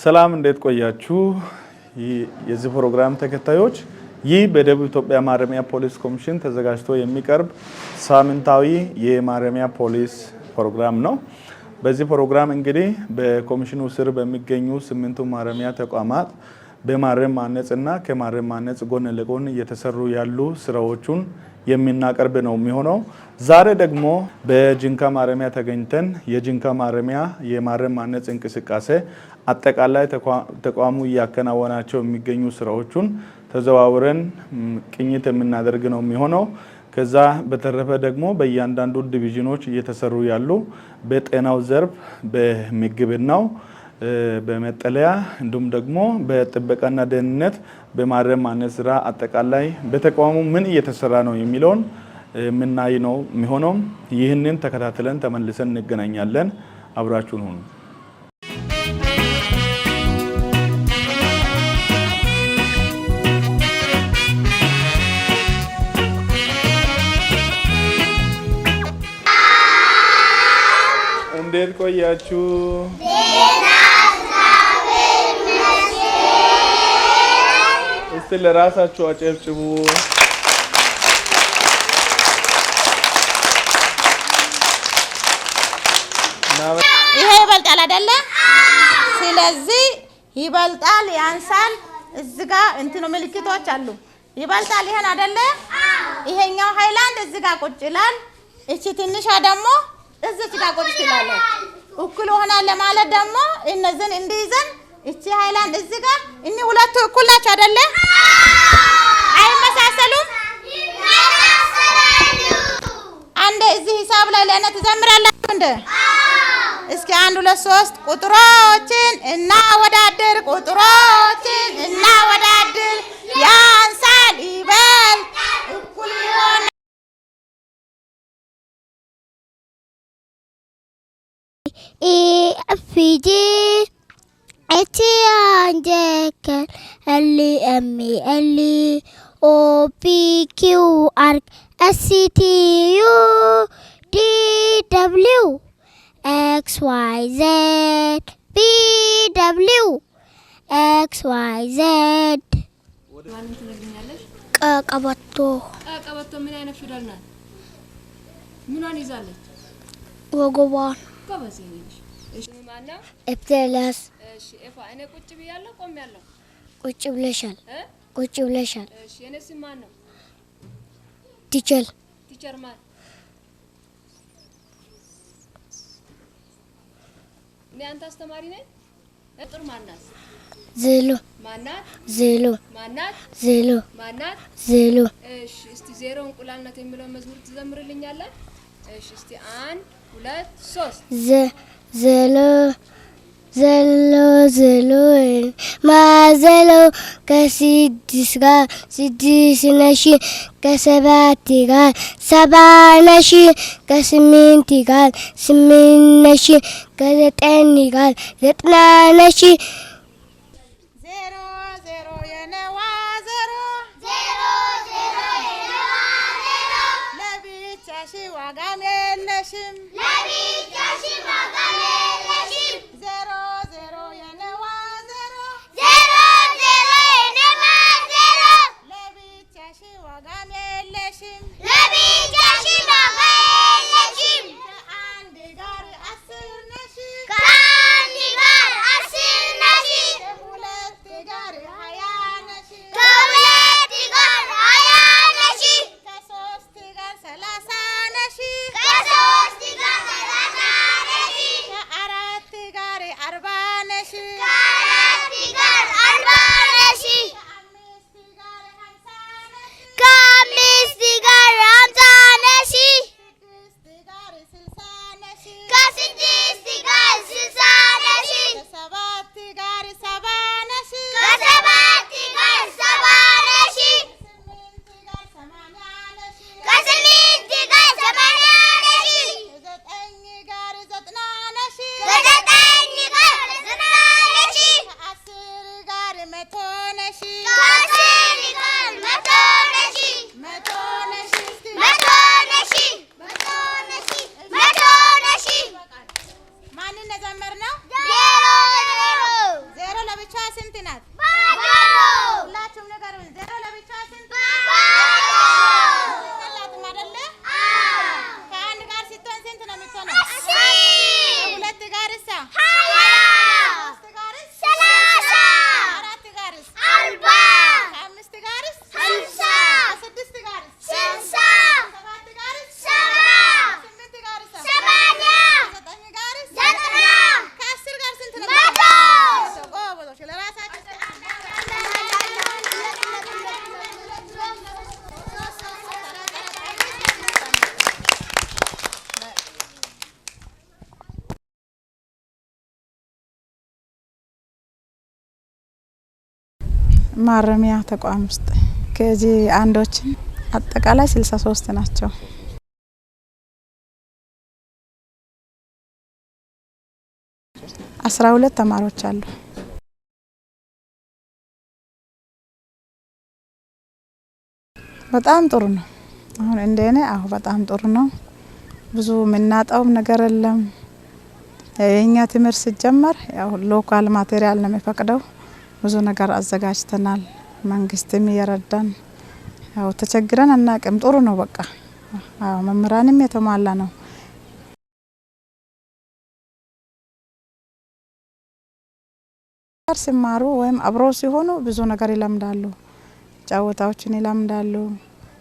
ሰላም፣ እንዴት ቆያችሁ? የዚህ ፕሮግራም ተከታዮች፣ ይህ በደቡብ ኢትዮጵያ ማረሚያ ፖሊስ ኮሚሽን ተዘጋጅቶ የሚቀርብ ሳምንታዊ የማረሚያ ፖሊስ ፕሮግራም ነው። በዚህ ፕሮግራም እንግዲህ በኮሚሽኑ ስር በሚገኙ ስምንቱ ማረሚያ ተቋማት በማረም ማነጽና ከማረም ማነጽ ጎን ለጎን እየተሰሩ ያሉ ስራዎቹን የምናቀርብ ነው የሚሆነው። ዛሬ ደግሞ በጂንካ ማረሚያ ተገኝተን የጂንካ ማረሚያ የማረም ማነጽ እንቅስቃሴ አጠቃላይ ተቋሙ እያከናወናቸው የሚገኙ ስራዎቹን ተዘዋውረን ቅኝት የምናደርግ ነው የሚሆነው። ከዛ በተረፈ ደግሞ በእያንዳንዱ ዲቪዥኖች እየተሰሩ ያሉ በጤናው ዘርፍ፣ በምግብናው፣ በመጠለያ እንዲሁም ደግሞ በጥበቃና ደህንነት፣ በማረም ማነጽ ስራ አጠቃላይ በተቋሙ ምን እየተሰራ ነው የሚለውን የምናይ ነው የሚሆነው። ይህንን ተከታትለን ተመልሰን እንገናኛለን። አብራችሁን ሁኑ። እንዴት ቆያችሁ? እስቲ ለራሳችሁ አጨብጭቡ። ይሄ ይበልጣል አይደለ? ስለዚህ ይበልጣል፣ ያንሳል። እዚህ ጋር እንትኑ ምልክቶች አሉ። ይበልጣል ይሄን አይደለ? ይሄኛው ሃይላንድ እዚህ ጋር ቁጭ ይላል። እቺ ትንሿ ደግሞ እዚች ጋር ቁጭ ትላለች። እኩል ይሆናል ለማለት ደግሞ እነዚህን እንዲይዘን እቺ ሃይላንድ እዚህ ጋር እኒ ሁለቱ እኩል ናቸው አይደለ? አይመሳሰሉም? አንዴ እዚህ ሂሳብ ላይ ለእኔ ትዘምራላችሁ እንደ እስኪ አንድ፣ ሁለት፣ ሶስት። ቁጥሮችን እናወዳድር፣ ቁጥሮችን እናወዳድር፣ ያንሳል፣ ይበልጣል፣ እኩል ይሆናል። E F G H I J K L M N O P Q R S T U D W X Y Z B W X Y Z። ማንን ትነግሪኛለሽ? ቀበቶ። ቀበቶ ምን አይነት ፊደል ናት? ምኗን ይዛለች? ወገቧን። ጎበዝ የኔ ልጅ። እሺ፣ ማነው? ኤፍቴላስ። እሺ ኤፋ፣ እኔ ቁጭ ብያለሁ ቆሜያለሁ? ቁጭ ብለሻል። እ? ቁጭ ብለሻል። እሺ፣ የኔ ስም ማን ነው? Teacher። Teacher ማን? እኔ አንተ አስተማሪ ነኝ? ቁጥር ማናት? 0። ማናት? 0። ማናት? 0። ማናት? 0። እሺ፣ እስቲ ዜሮ እንቁላል ናት የሚለውን መዝሙር ትዘምርልኛለህ? እሺ፣ እስቲ አንድ፣ ሁለት፣ ሶስት። 0 0 0 ማዘሎ ከስድስት ጋር ስድስት ነሽ፣ ከሰባት ጋር ሰባ ነሽ፣ ከስምንት ጋር ስምንት ነሽ፣ ከዘጠኝ ጋር 90 ነሽ። 0 0 የነዋ 0። 0 0 የነዋ 0። ለብቻሽ ዋጋም የለሽም። ለብቻሽ ዋጋም የለሽም። 0 0 የነዋ 0። 0 0 የነዋ 0። ለብቻሽ ዋጋም የለሽም። ለብቻሽ ዋጋ የለሽም። ከአንድ ጋር 10 ነሽ። ከአንድ ጋር 10 ነሽ። ከሁለት ጋር 20 ነሽ። ከሁለት ጋር 20 ነሽ። ከሶስት ጋር 30 ነሽ። ከሶስት ጋር 30 ነሽ። ከአራት ጋር 40 ነሽ። ከአራት ጋር 40 ነሽ። ከአምስት ጋር 50 ነሽ። ከአምስት ማረሚያ ተቋም ውስጥ KG አንዶችን አጠቃላይ 63 ናቸው። 12 ተማሪዎች አሉ። በጣም ጥሩ ነው። አሁን እንደኔ አሁ በጣም ጥሩ ነው። ብዙ የምናጣውም ነገር የለም። የኛ ትምህርት ሲጀመር ያው local material ነው የሚፈቅደው። ብዙ ነገር አዘጋጅተናል። መንግስትም እየረዳን ያው ተቸግረን አናቅም። ጥሩ ነው በቃ። አዎ መምህራንም የተሟላ ነው። ሲማሩ ወይም አብሮ ሲሆኑ ብዙ ነገር ይለምዳሉ። ጨዋታዎችን ይለምዳሉ።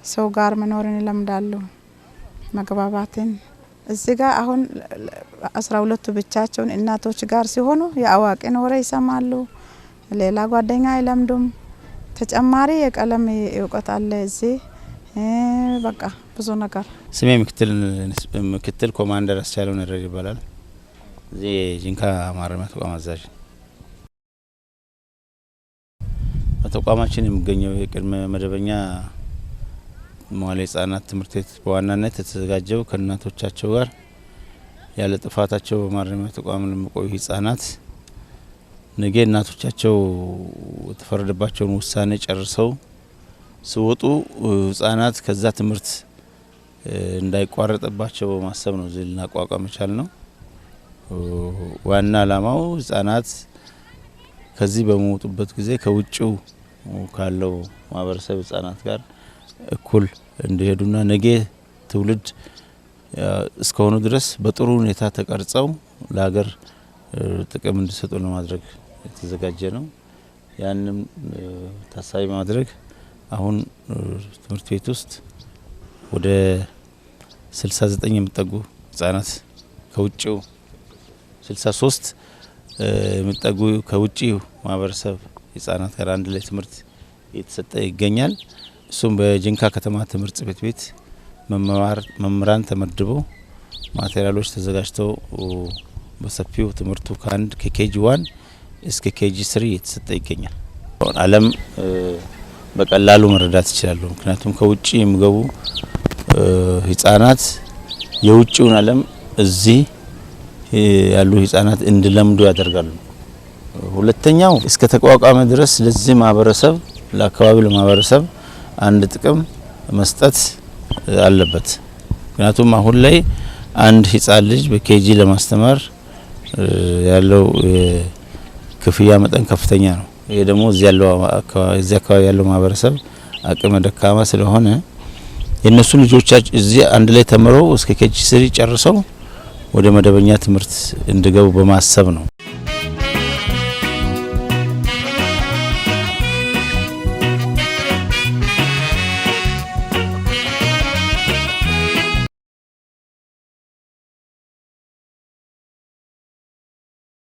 ሰው ጋር መኖርን ይለምዳሉ። መግባባትን እዚህ ጋር አሁን 12ቱ ብቻቸውን እናቶች ጋር ሲሆኑ የአዋቂን ወሬ ይሰማሉ። ሌላ ጓደኛ አይለምዱም። ተጨማሪ የቀለም እውቀት አለ እዚህ፣ በቃ ብዙ ነገር። ስሜ ምክትል ኮማንደር አስቻለው ነረር ይባላል። እዚህ የጂንካ ማረሚያ ተቋም አዛዥ። በተቋማችን የሚገኘው የቅድመ መደበኛ መዋለ ህጻናት ትምህርት ቤት በዋናነት የተዘጋጀው ከእናቶቻቸው ጋር ያለ ጥፋታቸው በማረሚያ ተቋም ለሚቆዩ ህጻናት ነገ እናቶቻቸው የተፈረደባቸውን ውሳኔ ጨርሰው ሲወጡ ህጻናት ከዛ ትምህርት እንዳይቋረጥባቸው በማሰብ ነው እዚህ ልናቋቋም የቻልነው። ዋና ዓላማው ህጻናት ከዚህ በሚወጡበት ጊዜ ከውጭው ካለው ማህበረሰብ ህጻናት ጋር እኩል እንዲሄዱና ነገ ትውልድ እስከሆኑ ድረስ በጥሩ ሁኔታ ተቀርጸው ለሀገር ጥቅም እንዲሰጡ ለማድረግ የተዘጋጀ ነው። ያንም ታሳቢ ማድረግ አሁን ትምህርት ቤት ውስጥ ወደ 69 የሚጠጉ ህጻናት ከውጭው 63 የሚጠጉ ከውጪ ማህበረሰብ ህጻናት ጋር አንድ ላይ ትምህርት እየተሰጠ ይገኛል። እሱም በጂንካ ከተማ ትምህርት ጽሕፈት ቤት መምህራን ተመድበው material ኦች ተዘጋጅተው በሰፊው ትምህርቱ ከአንድ ከ KG 1 እስከ KG 3 እየተሰጠ ይገኛል። ዓለም በቀላሉ መረዳት ይችላሉ። ምክንያቱም ከውጪ የሚገቡ ህጻናት የውጪውን ዓለም እዚህ ያሉ ህጻናት እንዲለምዱ ያደርጋሉ። ሁለተኛው እስከ ተቋቋመ ድረስ ለዚህ ማህበረሰብ ለአካባቢው ለማህበረሰብ አንድ ጥቅም መስጠት አለበት። ምክንያቱም አሁን ላይ አንድ ህጻን ልጅ በ KG ለማስተማር ያለው ክፍያ መጠን ከፍተኛ ነው። ይሄ ደግሞ እዚህ አካባቢ ያለው ማህበረሰብ አቅመ ደካማ ስለሆነ የነሱ ልጆቻቸው እዚህ አንድ ላይ ተምረው እስከ KG 3 ጨርሰው ወደ መደበኛ ትምህርት እንዲገቡ በማሰብ ነው።